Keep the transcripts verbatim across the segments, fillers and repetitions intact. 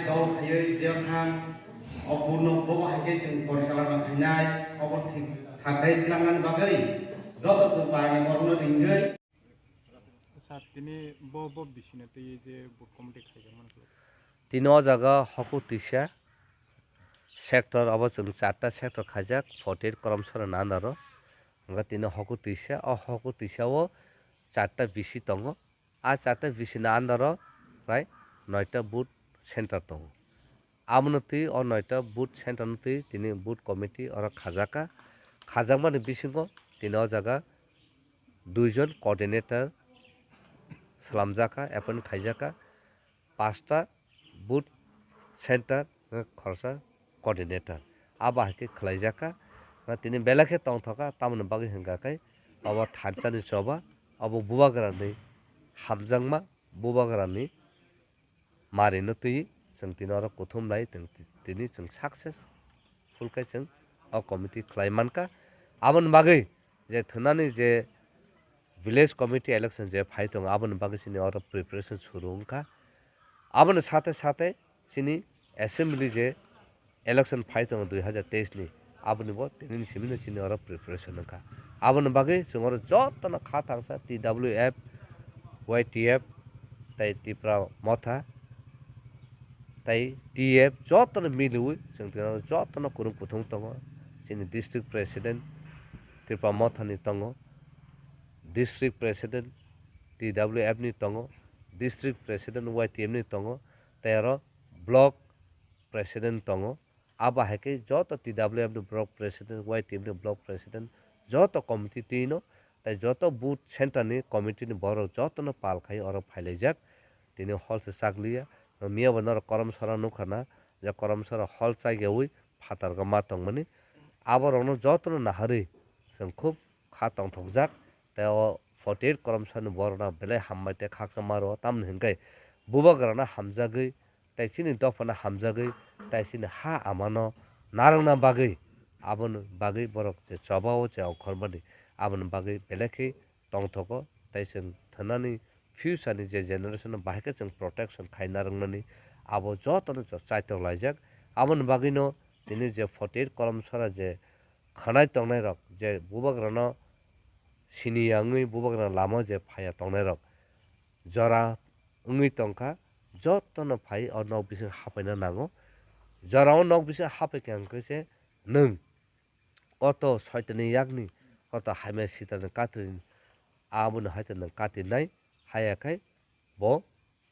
Tei phaiwi jeo thang, o burno bobo hai khe chwng porisalano khainai, obo thik thak khe tlangnani bagwi joto chwng parani borokno ringwi. Sir, tini bo, bo bisino twi je board committee khaijak mani khe? Tini o jaga Hoku Tisa sector, obo chwng charta sector khaijak, forty eight Koramsora ni under o. Hwnkhe tini Hoku Tisa, o Hoku Tisa o charta B C tongo. A charta B C ni under o prai noita booth center tongo. Abono twi o noita booth center no twi tini booth committee oro khajakha. Khajakmani bisingo tini o jaga duijon coordinator swlamjakha, appoint khaijakha. Pasta booth center, eh, khoroksa coordinator. Abo hai khe khwlaijakha. Eh, tini belai khe tongthokha, tamoni bagwi hwnkha khe obo thansa ni choba, obo bubagra ni hamjakma, bubagra ni mari no twi chwng tini oro kuthum lai tong, tini chwng successful khe chwng o committee khlai mankha. Aboni bagwi je thwnani je village committee election je phai tongo, aboni bagwi chini oro preparation suru wngkha. Aboni sathe sathe chini assembly je election phai tongo dui hazar teis ni, aboni bo tini ni simi no chini oro preparation wngkha. Aboni bagwi chwng oro jotono kha thangsa T W F, Y T F, tei Tipra Motha, tei T F jotono miliwi chwng tini oro jotono kwrwng kuthung tongo. Chini district president Tipra Motha ni tongo, district president T W F ni tongo, district president Y T F ni tongo, tei oro block president tongo. Abo hai khe joto T W F ni block president, Y T F ni block president, joto committee twi no, tei joto booth center ni committee ni borok jotono pal khai oro phailaijak. Tini hol se chakliya. Miya bo norok Koramsora nukha na, je Koramsora hol chaiyawi phatar ma tongmani. Aborokno jotono naharwi chwng khub kha tongthokjak. Tei o forty eight Koramsora ni borokno belai hambai tei khaksa ma rwo, tamni hwnkhe bubagrano hamjagwi tei chini dophano hamjagwi, tei chini ha amano narwkna bagwi, aboni bagwi borok je choba o je ongkhormani, aboni bagwi belai khe tongthogo, tei chwng thwnani future ni je generation no bahai khe chwng protection khai narwknani, abo jotono chwng chaitok laijak. Aboni bagwino tini je forty eight Koramsora je khwnai tongnai rok, je bubagrano siniya wngwi bubagrano lama je phaiya tongnai rok, jora wngwi tongkha, jotono phai o nok bisingo hapaina nango. Jora o nok bisingo hapai kha hwnkhe se nwng koto soitani yakni, koto hamya sitarni katrini, aboni hai to nwng katinai, haya khai bo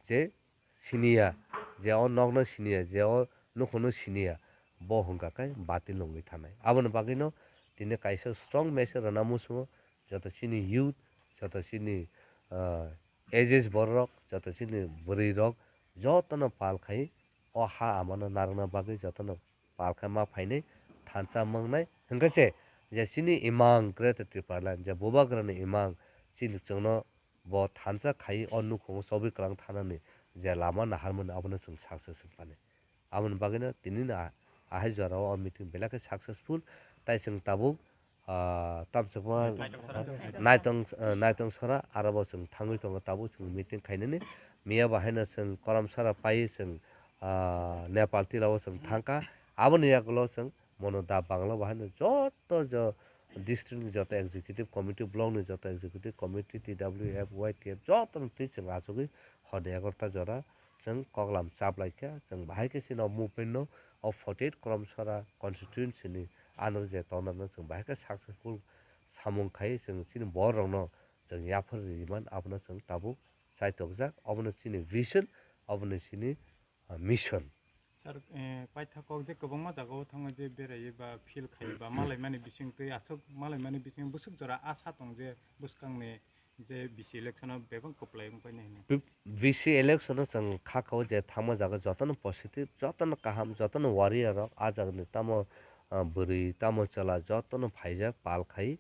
je siniya, je o nokno siniya, je o nukhungno siniya, bo hwnkha khe batil wngwi thanai. Aboni bagwino tini kaisa strong message rwna muchungo, joto chini youth, joto chini, ah, ages borok, joto chini bwrwi rok, jotono pal khai o ha amano narwkna bagwi jotono pal khai ma phainai, thansa mangnai. Hwnkhe se je chini imang Greater Tipraland, je bubagrani imang, chini chwngno bo thansa khai o nukhungo chobwi kwlang thanani je lama naharmani, abono chwng success wngmani. Aboni bagwino tini no a-, ahai jora o meeting belai khe successful, tai chwng tabuk, ah, tamsukma Naitong Sora. Naitong, ah, Naitong Sora, aro bo chwng thangwi tongo, tabuk chwng meeting khainani. Miya bo haino chwng Koramsora pai chwng, ah, Nepal tila o chwng thangkha. Aboni yagulo chwng mono da Bangla bo haino joto jo district ni joto executive committee, block ni joto executive committee, T W F, Y T F joto no twi chwng achugwi hor ni egarota jora chwng koklam chaplaikha, chwng bahai khe chini o movement no o forty eight Koramsora constituency ni under je tongnai no chwng bahai khe successful samung khai chwng chini borok rok no chwng yaphar ri man, abono chwng tabuk chaitokjak, obono chini vision, obono chini, ah, mission. Sir, eh, paitha kok je kwbangma jagao thango je beraiwi ba feel khaiwi ba malaimani bisingtwi aswk malaimani bising bwswk jora asa tong je bwskangni je B C election o bebak kwplai wng painai hinwi. B-, B C election o chwng kha kao je thangma jaga jotono positive, jotono kaham, jotono warrior rok, ah jagani tamo, ah, bwrwi, tamo chwla jotono phaijak pal khai.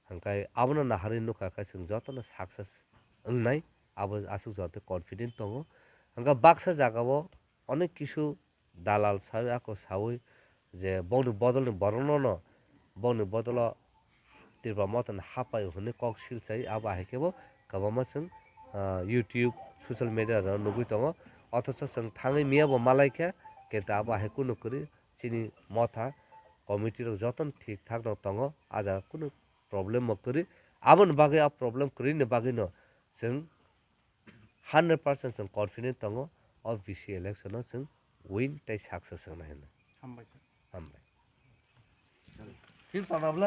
Hwnkhe abono naharwi nukha khe chwng jotono success wngnai, abo aswk jora tei confident tongo. Hwnkhe baksa jagao onek kisu dalal sawi ako sawi je bongni bodolni borokno no, bongni bodolo Tipra Motha ni hapai hwnwi kok silsai, abo hai khe bo kwbangma chwng, ah, YouTube, social media rok nugwi tongo. Othocho chwng thangwi miya bo malaikha, Kintu abo hai kunu kwrwi, chini motha committee rok jotono thik thak no tongo, a jaga kunu problem bo kwrwi. Aboni bagwi, a problem kwrwini bagwino chwng hundred percent chwng confident tongo, o B C election o chwng win tei success wngnai hwnwi. Hambai sir. Hambai. Phil tonabla?